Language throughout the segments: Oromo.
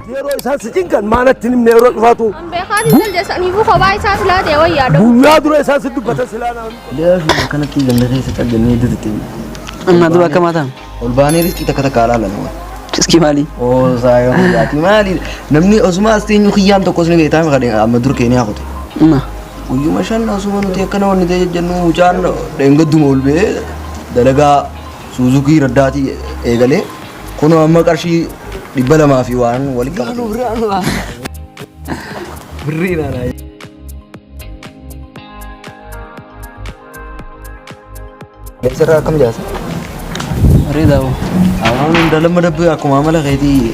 Yeroo isaan si cinqan maanatti himne yeroo dhufaatu. An beekaatiin jaljeessaniifuu kophaa isaa silaa ta'e wayyaa dhabu. Guyyaa dura isaan si dubbatan silaa naan. Leefi akkanatti ganda keessa calqannee dutti. Amma duba akkam haa ta'an? Ol baanee riskii takka takka alaalan waan. Riskii maalii? Oo saayoo yaati maali namni osuma as teenyu kiyyaan tokkos ni beektaa mi amma dur keeniyaa kute. Amma. Guyyuma shan osuma nuti akkana wanni ta'e jennu mucaan dheengadduma ol ba'ee dalagaa Suuzukii raddaatii eegalee kunoo amma qarshii 200 fi waan walitti qabate. Birrii naanaa. Sirraa akkam jaasa? Bareedaa hoo. Awwaan hunda lamma dabbee akkuma amala keetii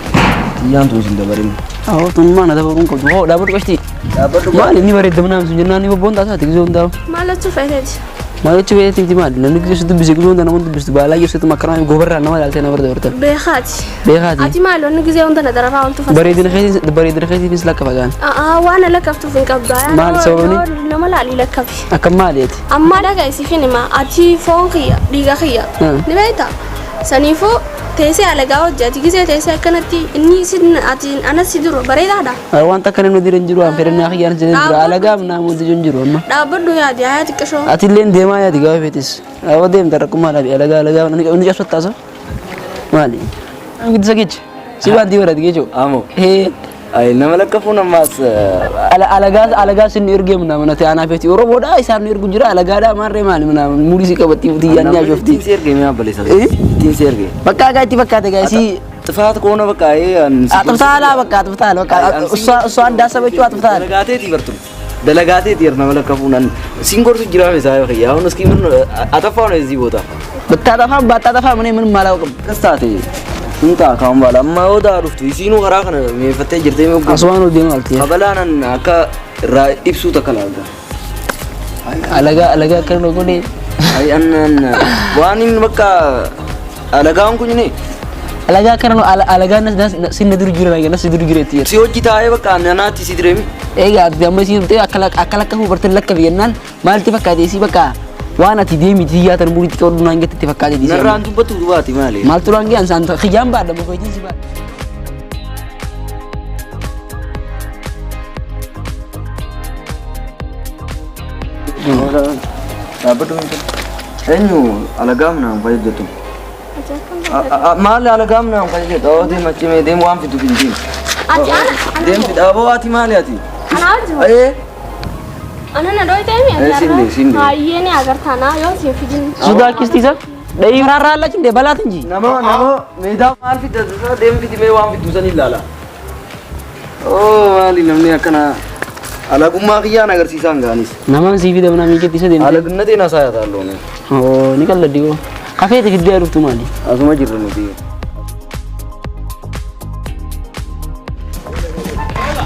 xiyyaan tun sin dabarin. Awwa tun maana dabaruun qabdu. Hoo dhaabbadhu qashtii. Dhaabbadhu. Maali inni bareedda mana sun jennaan ni bobboon taasaati gizoo hundaa. Maal jechuu feeteeti? Maal jechuu feeteeti miti maali namni gizoo si dubbise gizoo hunda nama dubbistu baalaa jirsitu makkaraa gobarraa nama ilaaltee nama dabartan. Beekaati. Beekaati. Ati maali wanni gizee hunda na darafaa ooltu fas. Bareedina keetiin bareedina keetiifis lakka fagaan. A'aa waan na lakkaftuuf hin qabdu. Maal sababni? Nama laalii lakkafi. Akkam maali ati? Ammaa dhaga'i siifin hima ati foon kiyya dhiiga kiyya ni beekta saniifuu teessee alagaa hojii ati gisee teessee akkanatti inni isin ati anas si duru bareedaadha. Wanta akka namni dira hin jiru an fedhannaa kiyyaan si dura alagaa amnaa wanti hin jiru amma. Dhaabbadhu yaadi hayaa xiqqishoo. Ati illee deemaa yaadi gaafa feetis. Awwa deemta rakkummaa dhaabi alagaa alagaa inni cabsattaasa. Maali? Guddisa kecha. Si waan diibarati kecho. Amo. Hee. Ay nama lakkafuun ammaas Alagaa alagaa sinni ergee mana ta'e anaa feeti Oromoodha isaan nu ergu jira alagaadha maarree maali mana murii si qabatti xiyyaan ni ajoofti. Ittiin si ergee mi'a balleessa. Eh? Ittiin si ergee. Bakka agaa itti fakkaate gaa isii ጥፋት ከሆነ በቃ ይሄ አጥፍተሃል በቃ አጥፍተሃል በቃ እሷ እሷ እንዳሰበችው አጥፍተሃል። ደለጋቴት ይበርቱ ደለጋቴት የር nama lakkafuun ሲንጎርሱ ጅራ ሳይ አሁን እስኪ ምን አጠፋው ነው እዚህ ቦታ ብታጠፋም ባታጠፋም እኔ ምንም አላውቅም። ከስታቴ እንታ ካሁን በኋላ amma yoo daa dhuftu isiinuu karaa kana meeffattee jirtee mee Asumaan ol deema alti. kabalaanan akka irraa ibsuu takka laalta. Alagaa alagaa akkana nu godhe. Ay annan waan inni bakka alagaan kun ni Alagaa akkana nu alagaa sinna dur jira nas dur jira itti. si hojii taa'ee bakka nanaatti si direemi. Egaa ati amma isiin dhuftee akka akka lakkafuu bartee lakkafi jennaan maalti fakkaate isii bakka waan ati deemiti xiyyaa tan muriitti qabdu naan jette itti fakkaate dhiisee. Narraan dubbatu dubaati maali? Maaltu naan ga'an saan xiyyaan baadha muka si baadha. Dhaabbadhu eenyu alagaa minaan fayyadatu? Maali alagaa minaan fayyadatu? Awwa deema achi mee deemu waan fidu fidi deemu. Ati ana Deem fida aboo ati maali ati? ana wajjin. Ee Ana na dhoyitee mi? Eh, sinde, sinde. Hayyee ni agartaanaa yoo siin fidin. Sodaachistisa. Dhayii faraarraa እንደ በላት እንጂ nama nama meedaa maal fida deem fidi mee waan fiddu san ilaala. Oo maali namni akkana alagummaa kiyyaan agarsiisaan ga'anis. Namaan sii fida ምናምን jetti isa deemte. Alaginnateen haasa'aa taalloo. Oo ni qalladdi oo. Kafeete fiddee dhuftu maali? Asuma jirra nuti.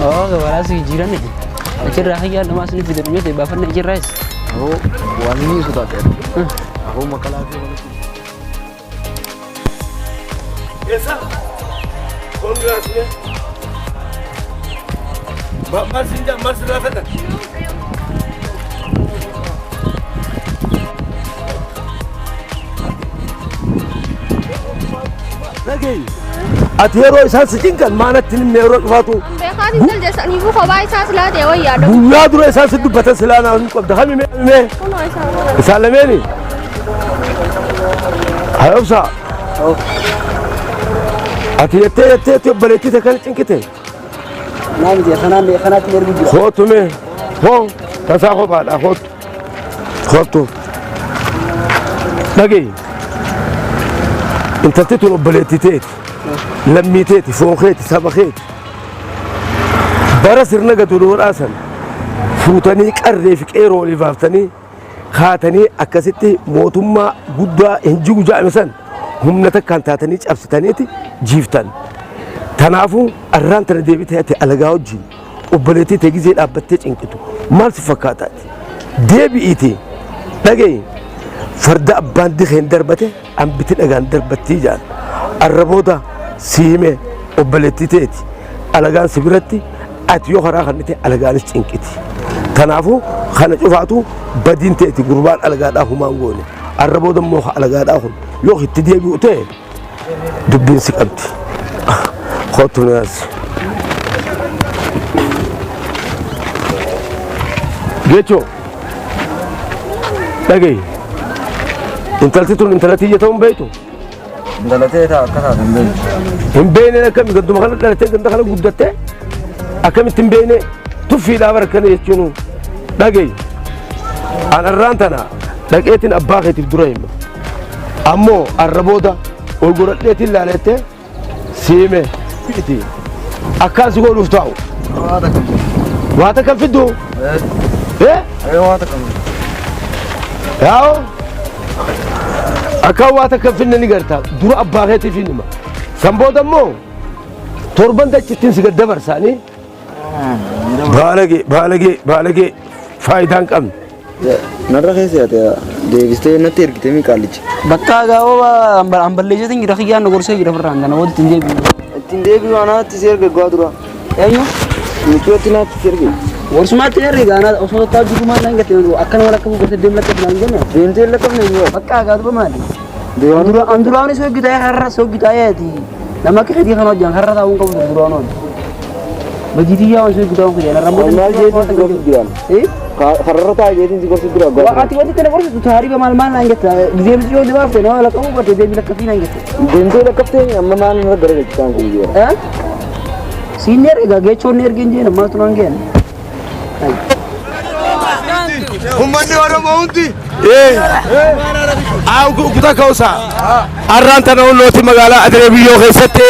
Oo gabaraa si jijjiiran achirraa kiyyaan namaa isin fida dhumee ta'e baafanne achirraayis. Aboo waan inni sodaate. Aboo makalaa fi Eessa? Congrats mee. Maal siin jaa maal sirraa fedhan? Dhaga'i. Ati yeroo isaan si cinqan maanatti himne yeroo dhufaatu. An beekaatiin jaljeessaniifuu kophaa isaa silaa ta'e wayyaa dhabu. Guyyaa dura isaan si dubbatan silaa naan qabda. Kami mee mee? Kunoo isaan. Isaan lameeni? Hayobsa. Ati jettee jettee ati obboleettii ta'e kana cinqite. Naa miti kanaan kanaatti ergu jira. Kootu mee? Hoo tasaa kophaadha kootu. Kootu. Dhaga'i. Intalti tun obboleettii teeti. Lammii teeti, foon keeti, saba keeti. Bara sirna gadoodhaa san fuutanii qarree fi qeeroo olii baaftanii kaatanii akkasitti mootummaa guddaa hin jigu jedhame san humna takkaan taatanii cabsitaniiti jiiftan. Kanaafuu arraan tana deebitee ati alagaa wajjin obboleettii ta'e gizee dhaabbattee cinqitu maal si fakkaataati? Deebi'iiti dhaga'i farda abbaan dikeen darbate hambiti dhagaan darbattii jedhan. Arra booda si hime obboleettii ta'eeti alagaan si biratti ati yoo karaa kannite alagaanis cinqiti. Kanaafuu kana cufaatu badiin ta'eeti gurbaan alagaadhaa humaan goone. Arra booda immoo alagaadhaa kun yoo itti deebi'u ta'e dubbiin si qabdi. Kootu naas. Geechoo dhagayi. Intalti tun intala tiyya ta'uu hin beektu. Intala ta'e ta'a akka taate hin beektu. Hin beekne akkami ganduma kana dhalattee ganda kana guddattee akkamitti hin beekne tuffiidhaa bara akkana jechuun dhagayi. An arraan tana dhaqeetiin abbaa keetiif dura hima. Ammoo arra booda ol godhadheetiin laalettee si hime. Akkaan si godhuuf taa'u. Waa takka. Waa takka hin fiddu. Eh? Waa takka. Yaa'oo. Akkaan waa takka hin finne ni garta. Dura abbaa keetiif hin hima. San booda immoo torban dachittiin si gad dabarsaanii baalagee baalagee baalagee faayidaa hin qabne. Narra keessa yaate deebistee natti ergitee mi qaallicha. Bakka gaa'oo an balleesseetiin jira kiyyaan na gorsee jira firraan kana walitti hin deebi'u. Ittiin deebi'u anaatti si erge guwaa dura. Eenyu? Michootti naatti si erge. Gorsumaatti erge gaanaa osoo tattaa jiru maal naan gatte akkana wal akka gorsee deemu lakka naan jenne. Deemtee lakkaafne hin jiru. Bakka gaa duba maali? An duraan soo gitaa'ee har'a soo gitaa'eeti. Nama akka keetii kana hojjan har'a taa'uun qabu duraan oolu. Bajiitii yaa waan soo gitaa'uun kiyya narra Maal jeetiin si gorsu jiraan? Kararra taa'e jeetiin si gorsu jira guwaa. Ati wanti kana gorsitu taariba maal maal naan jetta gizee miti yoo dibaafte nama lakkaa'uu barte deebii lakkaffii naan jette. Deemtee lakkaftee amma maal irra garagalchitaan kun jira. Siin ni erga geechoon ni erga hin jeen ammaa tunaan geen. Uummanni Oromoo hundi. Kutaa ka'uusaa. Arraan tana hundooti magaalaa Adiree Biyyoo keessatti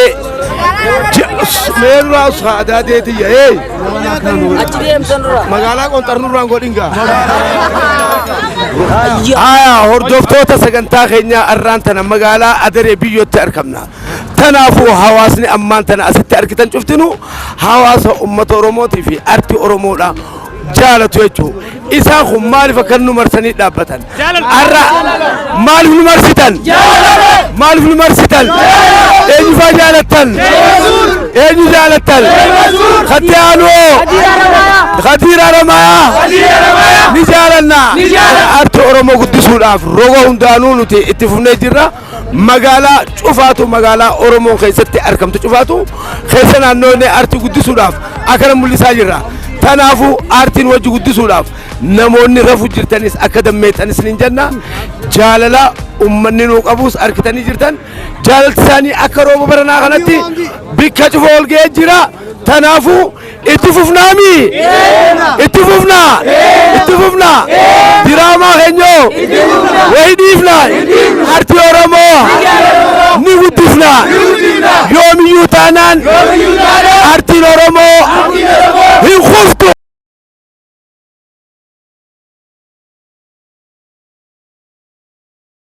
meerraa usaa adaadeetiyya. Magaalaa Qonxarnurraan godhingaa. Aya hordoftoota sagantaa keenyaa arraan tana magaalaa Adaree Biyyootti argamna. Kanaafuu hawaasni ammaan tana asitti argitan cuftinu hawaasa uummata Oromootii fi artii Oromoodha jaalatu jechuudha. Isaan kun maaliif akka nu marsanii dhaabbatan? Har'a maaliif nu marsitan? Maaliif nu marsitan? Eenyu faa jaalattan? Eenyu jaalattan? Khatti aanoo! Khadiir Haramayaa! Ni jaalanna! Artii Oromoo guddisuudhaaf roga hundaanuu nuti itti fufnee jirra. Magaalaa cufaatu magaalaa Oromoo keessatti argamtu cufaatu keessa naannoonni artii guddisuudhaaf akkana mul'isaa jirra. Kanaafuu aartiin wajji guddisuudhaaf namoonni rafu jirtanis akka dammeexanis ni jenna. Jaalala uummanni nuu qabus argitanii jirtan. Jaalalti isaanii akka rooba baranaa kanatti bikka cufa ol ga'ee jira. Kanaafuu itti fufnaami. Itti fufnaa. Itti fufnaa. Diraamaa keenyoo. Wayi dhiifna. Artii Oromoo ni guddifna. Yoomiyyuu taanaan artiin Oromoo